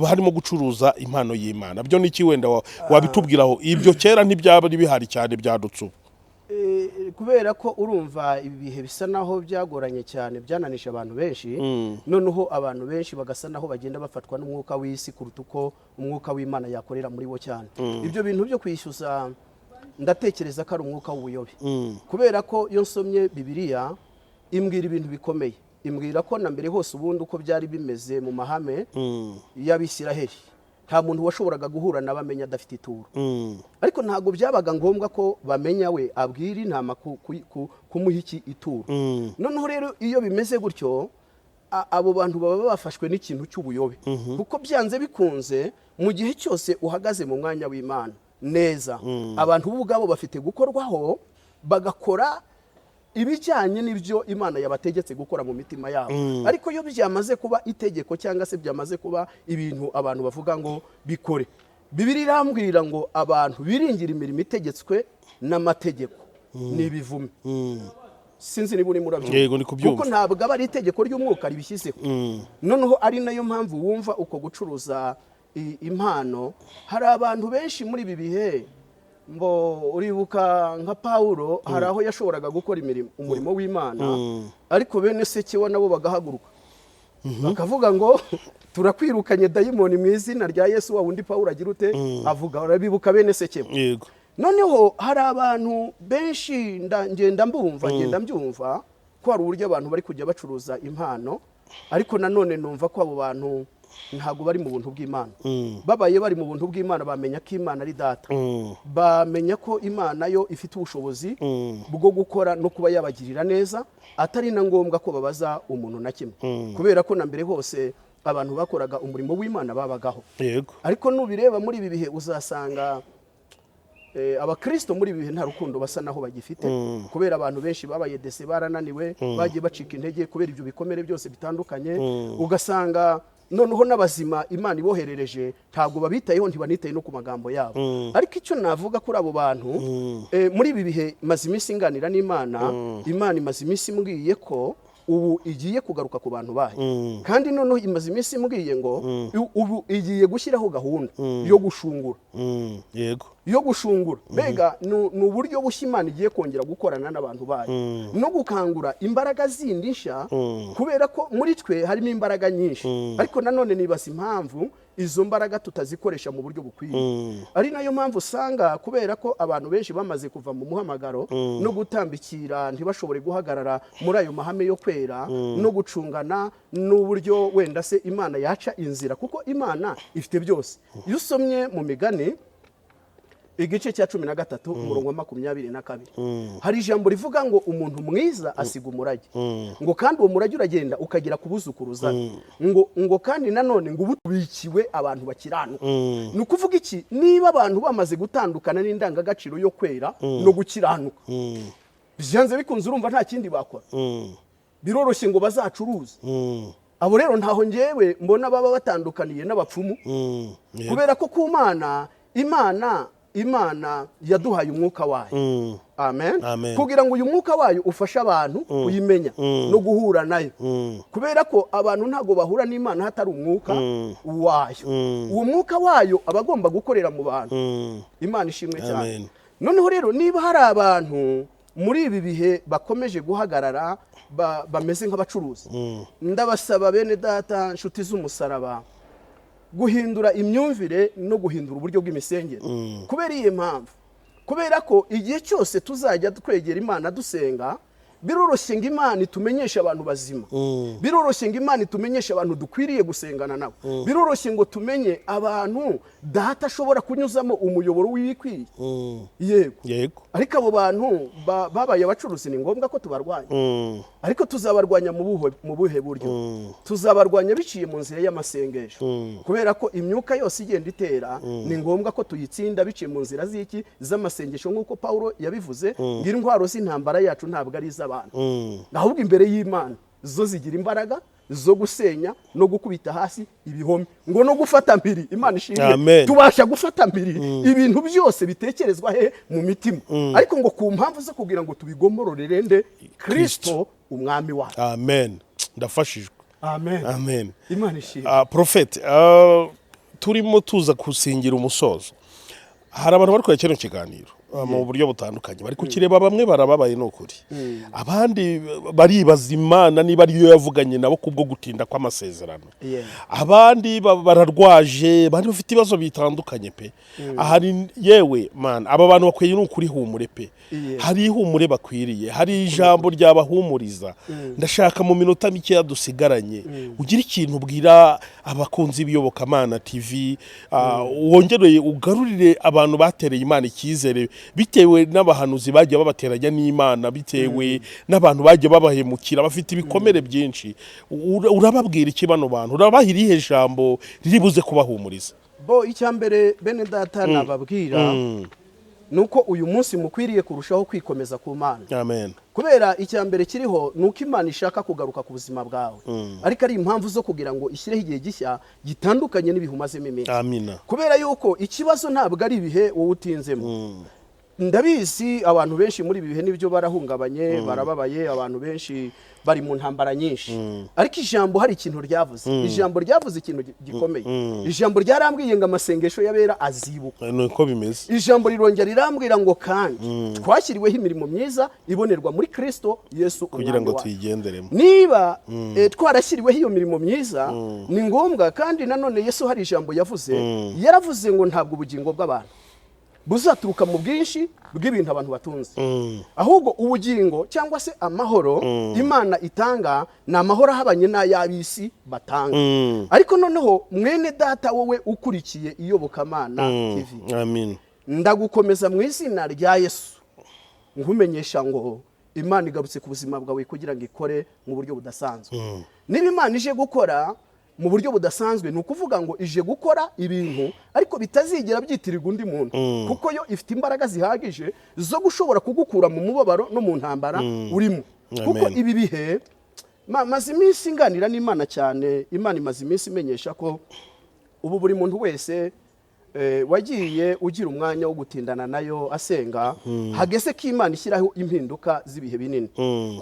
harimo gucuruza impano y'Imana. Byo ni iki wenda wabitubwiraho? Ibyo kera ntibyaba bihari cyane, byadutse ubu. Kubera ko urumva ibi bihe bisa naho byagoranye cyane, byananije abantu benshi. Noneho abantu benshi bagasa naho bagenda bafatwa n'umwuka w'isi kuruta uko umwuka w'Imana yakorera muri bo cyane. Ibyo bintu byo kwishyuza, ndatekereza ko ari umwuka w'ubuyobe, kubera ko iyo nsomye Bibiliya imbwira ibintu bikomeye. Imbwira ko na mbere hose ubundi uko byari bimeze mu mahame y'Abisiraheli, nta muntu washoboraga guhura n'Abamenya adafite ituro. Ariko ntabwo byabaga ngombwa ko Bamenya we abwira intama kumuha iki? Ituro. Noneho rero iyo bimeze gutyo, abo bantu baba bafashwe n'ikintu cy'ubuyobe, kuko byanze bikunze mu gihe cyose uhagaze mu mwanya w'Imana neza, abantu bo ubwabo bafite gukorwaho, bagakora ibijyanye n'ibyo Imana yabategetse gukora mu mitima yabo. Ariko iyo byamaze kuba itegeko cyangwa se byamaze kuba ibintu abantu bavuga ngo bikore, Bibiliya irambwira ngo abantu biringira imirimo itegetswe n'amategeko ni ibivume. Sinzi niba urimo urabyumva. Yego, ndi kubyumva. Kuko ntabwo aba ari itegeko ry'umwuka ribishyizeho. Noneho ari nayo mpamvu wumva uko gucuruza impano. Hari abantu benshi muri ibi bihe ngo uribuka nka Pawulo, hari aho yashoboraga gukora imirimo, umurimo w'Imana, ariko bene sekewa nabo bagahaguruka bakavuga ngo "Turakwirukanye dayimoni mu izina rya Yesu wa wundi Pawulo agira ute?" Avuga. Urabibuka bene sekewa? Yego. Noneho hari abantu benshi ngenda mbumva, ngenda mbyumva ko hari uburyo abantu bari kujya bacuruza impano, ariko nanone numva ko abo bantu ntabwo bari mu buntu bw'Imana. Babaye bari mu buntu bw'Imana, bamenya ko Imana ari Data, bamenya ko Imana yo ifite ubushobozi bwo gukora no kuba yabagirira neza, atari na ngombwa ko babaza umuntu na kimwe, kubera ko na mbere hose abantu bakoraga umurimo w'Imana babagaho. Ariko nubireba muri ibi bihe, uzasanga abakristo muri ibi bihe nta rukundo basa naho bagifite, kubera abantu benshi babaye déçus, barananiwe, bagiye bacika intege kubera ibyo bikomere byose bitandukanye. Ugasanga noneho n'abazima Imana iboherereje ntabwo babitayeho, ntibanitaye no ku magambo yabo. Ariko icyo navuga kuri abo bantu, muri ibi bihe maze iminsi nganira n'Imana, Imana imaze iminsi imbwiye ko ubu igiye kugaruka ku bantu bayo, kandi noneho imaze iminsi imbwiye ngo ubu igiye gushyiraho gahunda yo gushungura. Yo gushungura, mbega ni uburyo bushya Imana igiye kongera gukorana n'abantu bayo no gukangura imbaraga zindi nshya, kubera ko muri twe harimo imbaraga nyinshi, ariko nanone nibaza impamvu izo mbaraga tutazikoresha mu buryo bukwiye. Ari nayo mpamvu usanga, kubera ko abantu benshi bamaze kuva mu muhamagaro no gutambikira, ntibashobore guhagarara muri ayo mahame yo kwera no gucungana n'uburyo wenda se Imana yaca inzira, kuko Imana ifite byose. Iyo usomye mu Migani igice cya 13 umurongo wa 22, hari ijambo rivuga ngo umuntu mwiza asiga umurage, ngo kandi uwo murage uragenda ukagera ku buzukuruza be. Ngo kandi nanone ngo ubu tubikiwe abantu bakiranuka. Ni ukuvuga iki? Niba abantu bamaze gutandukana n'indangagaciro yo kwera no gukiranuka, byanze bikunze urumva nta kindi bakora, biroroshye ngo bazacuruze. Abo rero ntaho ngewe mbona baba batandukaniye n'abapfumu, kubera ko ku Mana, Imana yaduhaye umwuka wayo. Amen. Amen. Kugira ngo uyu mwuka wayo ufashe abantu kuyimenya no guhura nayo, kubera ko abantu ntabwo bahura n'Imana hatari umwuka wayo. Uwo mwuka wayo aba agomba gukorera mu bantu. Imana ishimwe cyane. Amen. Noneho rero niba hari abantu muri ibi bihe bakomeje guhagarara bameze nk'abacuruzi, ndabasaba bene Data, nshuti z'umusaraba, guhindura imyumvire no guhindura uburyo bw'imisengere. Kubera iyi mpamvu, kubera ko igihe cyose tuzajya twegera Imana dusenga, biroroshye ngo Imana itumenyeshe abantu bazima, biroroshye ngo Imana itumenyeshe abantu dukwiriye gusengana nabo, biroroshye ngo tumenye abantu Data ashobora kunyuzamo umuyoboro w'ibikwiye. Yego. Ariko abo bantu babaye abacuruzi, ni ngombwa ko tubarwanya. Ariko tuzabarwanya mu buhe buryo? Tuzabarwanya biciye mu nzira y'amasengesho, kubera ko imyuka yose igenda itera ni ngombwa ko tuyitsinda biciye mu nzira z'iki? Z'amasengesho. Nk'uko Paulo yabivuze ngo intwaro z'intambara yacu ntabwo ari iz'abantu, ahubwo imbere y'Imana zo zigira imbaraga zo gusenya no gukubita hasi ibihome, ngo no gufata mpiri. Imana ishimwe. Amen. Tubasha gufata mpiri ibintu byose bitekerezwa he? Mu mitima, ariko ngo ku mpamvu zo kugira ngo tubigomororere nde? Kristo Umwami wacu. Amen, ndafashijwe. Amen. Amen. Imana ishimwe. Prophet, turimo tuza gusingira umusozo. Hari abantu bari kureba kino kiganiro mu buryo butandukanye, bari kukireba, bamwe barababaye ni ukuri, abandi baribaza Imana niba ariyo yavuganye nabo kubwo gutinda kw'amasezerano, abandi bararwaje, abandi bafite ibibazo bitandukanye pe. Ahari yewe man, aba bantu bakwiye ni ukuri humure pe. Hari ihumure bakwiriye, hari ijambo ryabahumuriza. Ndashaka mu minota mikeya dusigaranye ugire ikintu ubwira abakunzi b'Iyobokamana TV, wongere ugarurire abantu batereye Imana icyizere bitewe n'abahanuzi bagiye babateranya n'Imana, bitewe n'abantu bagiye babahemukira, bafite ibikomere byinshi. Urababwira iki bano bantu? Urabaha irihe jambo riri buze kubahumuriza? Bo, icya mbere bene Data nababwira ni uko uyu munsi mukwiriye kurushaho kwikomeza ku Mana. Amen. Kubera icya mbere kiriho ni uko Imana ishaka kugaruka ku buzima bwawe, ariko ari impamvu zo kugira ngo ishyireho igihe gishya gitandukanye n'ibihe umazemo iminsi. Amina. Kubera yuko ikibazo ntabwo ari ibihe wowe utinzemo. Ndabizi, abantu benshi muri ibi bihe nibyo barahungabanye, barababaye, abantu benshi bari mu ntambara nyinshi. Ariko ijambo hari ikintu ryavuze, ijambo ryavuze ikintu gikomeye. Ijambo ryarambwiye ngo amasengesho y'abera azibuka. Niko bimeze. Ijambo rirongera rirambwira ngo kandi twashyiriweho imirimo myiza ibonerwa muri Kristo Yesu kugira Umwami ngo wacu. tuyigenderemo. Niba twarashyiriweho iyo mirimo myiza, ni ngombwa. Kandi nanone Yesu hari ijambo yavuze, yaravuze ngo ntabwo ubugingo bw'abantu buzaturuka mu bwinshi bw'ibintu abantu batunze, ahubwo ubugingo cyangwa se amahoro Imana itanga ni amahoro ahabanye n'ay'ab'isi batanga. Ariko noneho, mwene data, wowe ukurikiye Iyobokamana TV, Amin. ndagukomeza mu izina rya Yesu, nkumenyesha ngo Imana igarutse ku buzima bwawe kugira ngo ikore mu buryo budasanzwe. Niba Imana ije gukora mu buryo budasanzwe, ni ukuvuga ngo ije gukora ibintu ariko bitazigera byitirirwa undi muntu, kuko yo ifite imbaraga zihagije zo gushobora kugukura mu mubabaro no mu ntambara urimo, kuko Amen. ibi bihe maze iminsi nganira n'Imana cyane. Imana imaze iminsi imenyesha ko ubu buri muntu wese wagiye ugira umwanya wo gutindana nayo asenga, hageze ko Imana ishyiraho impinduka z'ibihe binini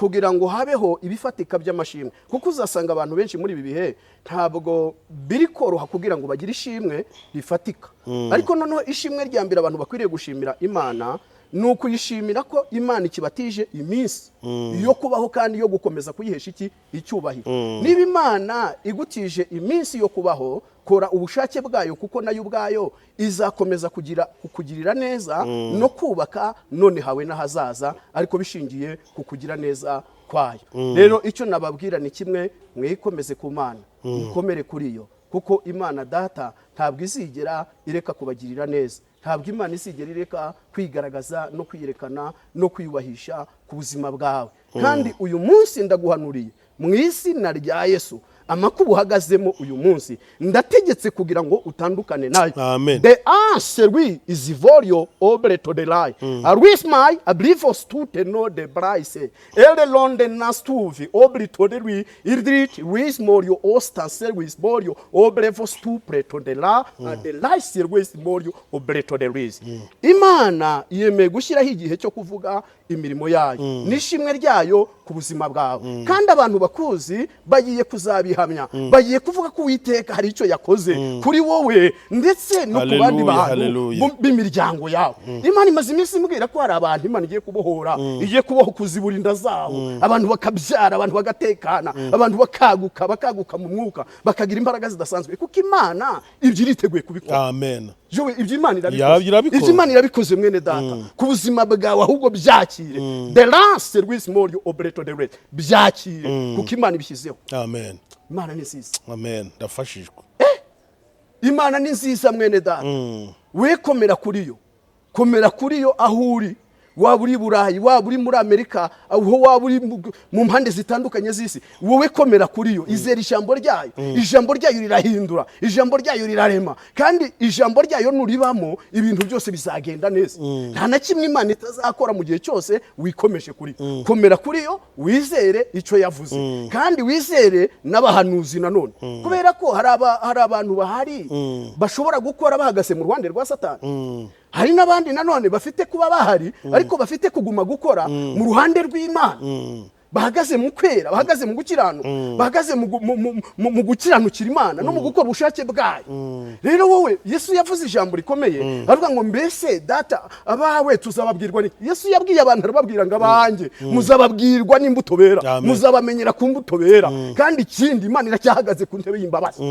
kugira ngo habeho ibifatika by'amashimwe, kuko uzasanga abantu benshi muri ibi bihe ntabwo biri koroha kugira ngo bagire ishimwe rifatika. Ariko noneho ishimwe rya mbere abantu bakwiriye gushimira Imana ni ukuyishimira ko Imana ikibatije iminsi yo kubaho kandi yo gukomeza kuyihesha iki? Icyubahiro. Niba Imana igutije iminsi yo kubaho, kora ubushake bwayo, kuko nayo ubwayo izakomeza kugira kukugirira neza no kubaka none hawe n'ahazaza, ariko bishingiye ku kugira neza kwayo. Rero icyo nababwira ni kimwe: mwikomeze ku Mana, mukomere kuri yo, kuko Imana Data ntabwo izigera ireka kubagirira neza, ntabwo Imana izigera ireka kwigaragaza no kwiyerekana no kwiyubahisha ku buzima bwawe. Kandi uyu munsi ndaguhanuriye mu izina rya Yesu, amakuba uhagazemo uyu munsi ndategetse kugira ngo utandukane nayo. Amen. The answer is vorio obre to the lie. Aruis mai abrivos tute no de braise. Ele londe nastuvi obri to de lui irdrit ruis morio osta service morio obrevos tupre to de la de lie service morio obre to de ruis. Imana yemeye gushyiraho igihe cyo kuvuga imirimo yayo n'ishimwe ryayo ku buzima bwawe, kandi abantu bakuzi bagiye kuzabihamya, bagiye kuvuga ko Uwiteka hari icyo yakoze kuri wowe ndetse no ku bandi Hallelujah, bantu hallelujah. b'imiryango yawe. Imana imaze iminsi imbwira ko hari abantu Imana igiye kubohora, igiye kuboha kuzibura inda zabo, abantu bakabyara, abantu bagatekana, abantu bakaguka, bakaguka mu mwuka, bakagira imbaraga zidasanzwe, kuko Imana ibyo iriteguye kubikora. Amen. Jowe, ibyo Imana Ya, irabikoze. Irabikoze. Ibyo Imana irabikoze, mwene data, ku buzima bwawe. Ahubwo byakire, the last service morio obreto de red, byakire kuko Imana ibishyizeho. Amen. Imana ni nziza. Amen, ndafashijwe. Imana ni nziza, mwene data. We komera kuri yo, komera kuri yo aho uri, waba uri i Burayi, waba uri muri Amerika, aho waba uri mu mpande zitandukanye z'isi, wowe komera kuri yo, izera ijambo ryayo. Ijambo ryayo rirahindura, ijambo ryayo rirarema, kandi ijambo ryayo nuribamo ibintu byose bizagenda neza. Nta na kimwe Imana itazakora mu gihe cyose wikomeje kuri yo. Komera kuri yo, wizere icyo yavuze, kandi wizere n'abahanuzi nanone, kubera ko hari abantu bahari bashobora gukora bahagaze mu ruhande rwa Satani, hari n'abandi nanone bafite kuba bahari ariko bafite kuguma gukora mu ruhande rw'Imana, bahagaze mu kwera, bahagaze mu gukiranuka, bahagaze mu gukiranukira Imana no mu gukora ubushake bwayo. Rero wowe, Yesu yavuze ijambo rikomeye, aravuga ngo mbese data, abawe tuzababwirwa n'iki? Yesu yabwiye abantu, arababwira ngo abanjye muzababwirwa n'imbuto bera. Amen. Muzabamenyera ku mbuto bera. Kandi ikindi, Imana iracyahagaze ku ntebe y'imbabazi.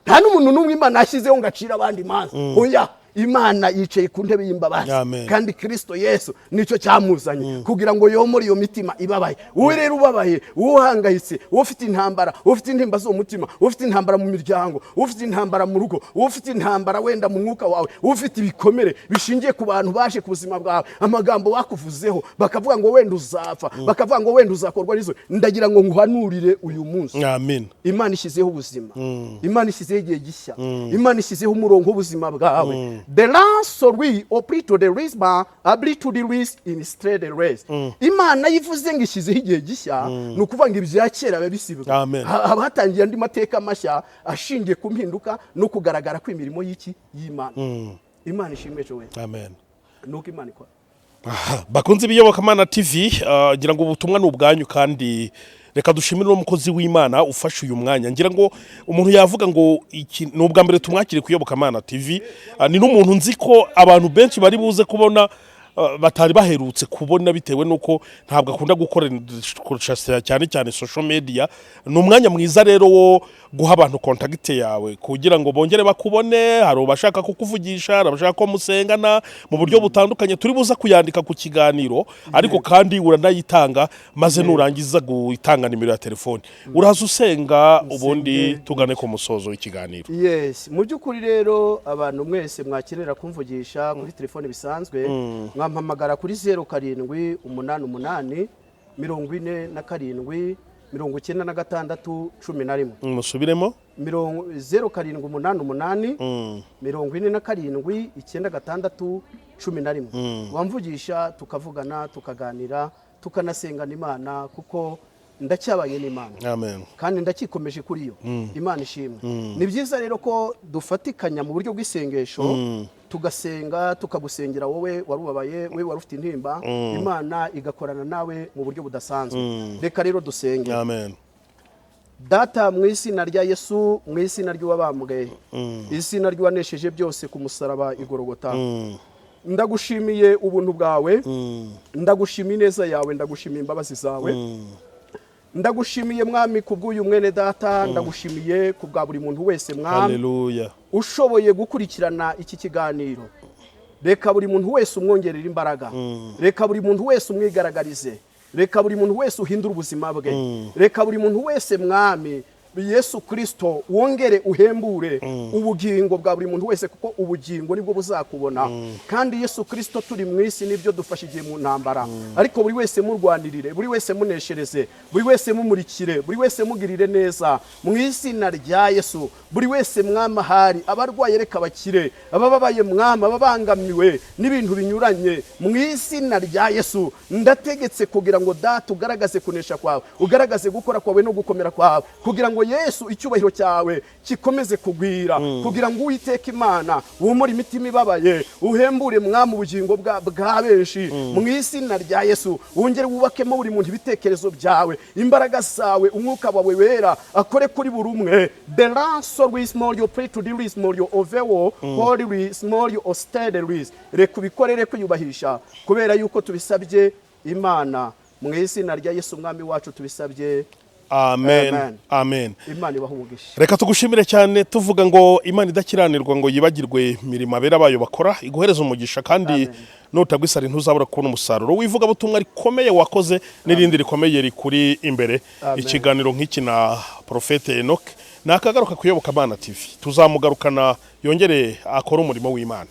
Nta n'umuntu n'umwe Imana yashyizeho ngo acire abandi imanza, oya. Imana yicaye ku ntebe y'imbabazi. Amen. Kandi Kristo Yesu nicyo cyamuzanye, kugira ngo yomore iyo mitima ibabaye. Wowe rero ubabaye, wowe uhangayitse, wowe ufite intambara, wowe ufite intimba z'umutima, wowe ufite intambara mu miryango, wowe ufite intambara mu rugo, wowe ufite intambara wenda mu mwuka wawe, wowe ufite ibikomere bishingiye ku bantu baje ku buzima bwawe, amagambo bakuvuzeho, bakavuga ngo wenda uzapfa, bakavuga ngo wenda uzakorwa n'izo, ndagira ngo nguhanurire uyu munsi: Amen. Imana ishyizeho ubuzima, Imana ishyizeho igihe gishya, Imana ishyizeho umurongo w'ubuzima bwawe. The last sorry opri to the risba abri to the risk in straight the race. Imana yivuze ngo ishyizeho igihe gishya, ni ukuvuga ngo ibya kera biba bisibwa. Amen. Haba hatangiye andi mateka mashya ashingiye ku mpinduka no kugaragara kw'imirimo y'iki? Y'Imana. Imana ishimwe, Joel. Amen. Nuko Imana ikora. Bakunze Iyobokamana TV, ngira ngo ubutumwa ni ubwanyu, kandi reka dushimire uno mukozi w'Imana ufashe uyu mwanya. Ngira ngo umuntu yavuga ngo iki ni ubwa mbere tumwakire ku Iyobokamana TV. Ni n'umuntu nzi ko abantu benshi bari buze kubona batari baherutse kubona, bitewe n'uko ntabwo akunda gukoresha cyane cyane social media. Ni umwanya mwiza rero wo guha abantu contact yawe kugira ngo bongere bakubone. Hari abashaka kukuvugisha, hari abashaka ko musengana mu buryo butandukanye. Turi buza kuyandika ku kiganiro, ariko kandi uranayitanga, maze nurangiza gutanga nimero ya telefone uraza usenga, ubundi tugane ku musozo w'ikiganiro. Yes, mu by'ukuri rero, abantu mwese mwakenera kumvugisha kuri telefone bisanzwe, mwampamagara kuri 0788 47 96 11. Musubiremo. 0788 47 96 11. Wamvugisha tukavugana, tukaganira, tukanasengana Imana, kuko ndacyabanye n'Imana Amen. kandi ndacyikomeje kuri yo. Imana ishimwe. Ni byiza rero ko dufatikanya mu buryo bw'isengesho, tugasenga, tukagusengera wowe warubabaye, wowe wari ufite intimba, Imana igakorana nawe mu buryo budasanzwe. Reka rero dusenge. Amen. Data, mu izina rya Yesu, mu izina ry'uwabambwe, izina ry'uwanesheje byose ku musaraba igorogota, ndagushimiye ubuntu bwawe, ndagushimiye ineza yawe, ndagushimiye imbabazi zawe. Ndagushimiye, Mwami, ku bw'uyu mwene data, ndagushimiye ku bwa buri muntu wese, Mwami, Haleluya. ushoboye gukurikirana iki kiganiro. Reka buri muntu wese umwongerera imbaraga, reka buri muntu wese umwigaragarize, reka buri muntu wese uhindure ubuzima bwe, reka buri muntu wese, Mwami Yesu Kirisito, wongere uhembure ubugingo bwa buri muntu wese, kuko ubugingo nibwo buzakubona. Kandi Yesu Kirisito, turi mu isi, nibyo dufashe igihe mu ntambara, ariko buri wese murwanirire, buri wese muneshereze, buri wese mumurikire, buri wese mugirire neza mu izina rya Yesu. Buri wese, Mwami, ahari abarwaye reka bakire, abababaye, Mwami, ababangamiwe n'ibintu binyuranye, mu izina rya Yesu ndategetse kugira ngo, Data, ugaragaze kunesha kwawe, ugaragaze gukora kwawe no gukomera kwawe, kugira ngo, Yesu, icyubahiro cyawe kikomeze kugwira, kugira ngo, Uwiteka Imana, wumure imitima ibabaye, uhembure, Mwami, ubugingo bwa benshi mu izina rya Yesu. Wongere wubakemo buri muntu ibitekerezo byawe, imbaraga zawe, umwuka wawe wera akore kuri buri umwe. The small you pray to the small you ovewo holy small you ostede. Reka ubikorere kwiyubahisha, kubera yuko tubisabye, Imana, mu izina rya Yesu Umwami wacu tubisabye. Amen. Amen. Amen. Imana ibaha umugisha. Reka tugushimire cyane, tuvuga ngo Imana idakiranirwa ngo yibagirwe imirimo abera bayo bakora iguhereza umugisha, kandi nutagwa isari ntuzabura kubona umusaruro w'ivugabutumwa rikomeye wakoze n'irindi rikomeye rikuri imbere. Amen. Ikiganiro nk'iki na Porofete Enoch ni akagaruka ku Iyobokamana TV, tuzamugarukana yongere akore umurimo w'Imana.